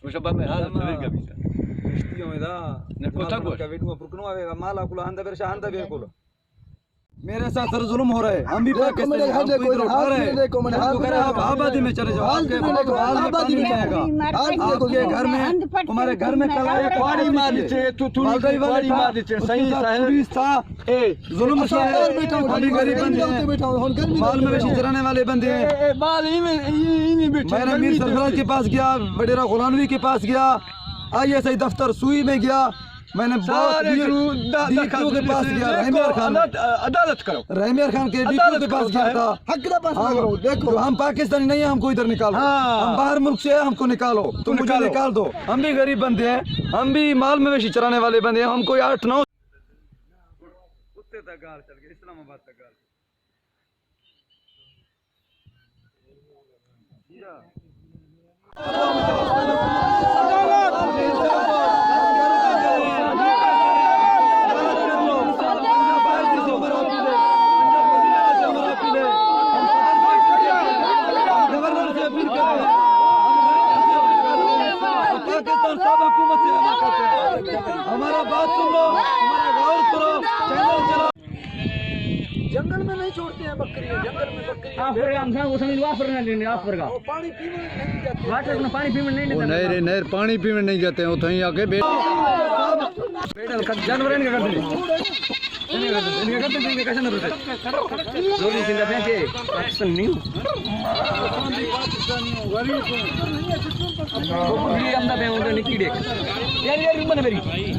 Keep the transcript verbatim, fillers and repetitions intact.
مشبہ میں حال ٹھیک ہے بیچا۔ کشتیوں میں دا۔ نے کوتا گوش۔ کا ویڈیو پر کنو آوے گا، مالا کلا ہندا برشا ہندا بے کول۔ میرے ساتھ سر ظلم ہو رہا ہے، ہم بھی پاکستانی ہیں، ہم کو ادھر اٹھا رہے ہیں۔ ہم کو کہہ رہے ہیں، آپ آبادی میں چلے جاؤ، آپ کے مال میں پانی نہیں آئے گا۔ آپ کے گھر میں، تمہارے گھر میں کل آیا، پانی مار دیتے، تو، تو، پانی مار دیتے، صحیح، صحیح۔ تھا، اے، ظلم کیا ہے؟ ہم بھی غریب بندے ہیں۔ مال مویشی چرانے والے بندے ہیں۔ اے، اے، مال ایویں، ایویں، ایویں بیٹھے، میں نے میر سرفراز کے پاس گیا، وڈیرا غلام نبی کے پاس گیا، آئی ایس آئی دفتر سوئی میں گیا، میں نے بہت سارے ڈی، ڈی پی او کے پاس گیا، رحم یار خان۔ عدالت، عدالت کرو۔ رحم یار خان کے ڈی پی او کے پاس گیا تھا۔ حق دا پاس نہ کرو، دیکھو۔ جو ہم پاکستانی نہیں ہیں، ہم کو ادھر نکالو۔ ہاں۔ ہم باہر ملک سے ہیں، ہم کو نکالو۔ تم مجھے نکال دو۔ ہم بھی غریب بندے ہیں، ہم بھی مال مویشی چرانے والے بندے ہیں، ہم کوئی آٹھ نو کتے تک گال چل گئے، اسلام آباد تک گال چل گئے۔ پاکستان صاحب حکومت سے ہمارا بات سن لو، ہمارا غور کرو، چینل چلاؤ۔ جنگل میں نہیں چھوڑتے ہیں بکری، جنگل میں بکری۔ آفر کا ہم سب اس میں آفر نہ دینے، آفر کا۔ وہ پانی پینے نہیں دیتے۔ واٹر میں پانی پینے نہیں دیتے۔ وہ نہر، نہر پانی پینے نہیں دیتے ہیں، اتھائیں آ کے بے-، جانور ان کے کرتے ہیں۔ ان کے کرتے ہیں، ان کے کرتے ہیں۔ ضروری زندہ پھینکے، ایکشن نہیں۔ یہ اندر پہ ہوتے نکی ڈے۔ یار، یار، من میری۔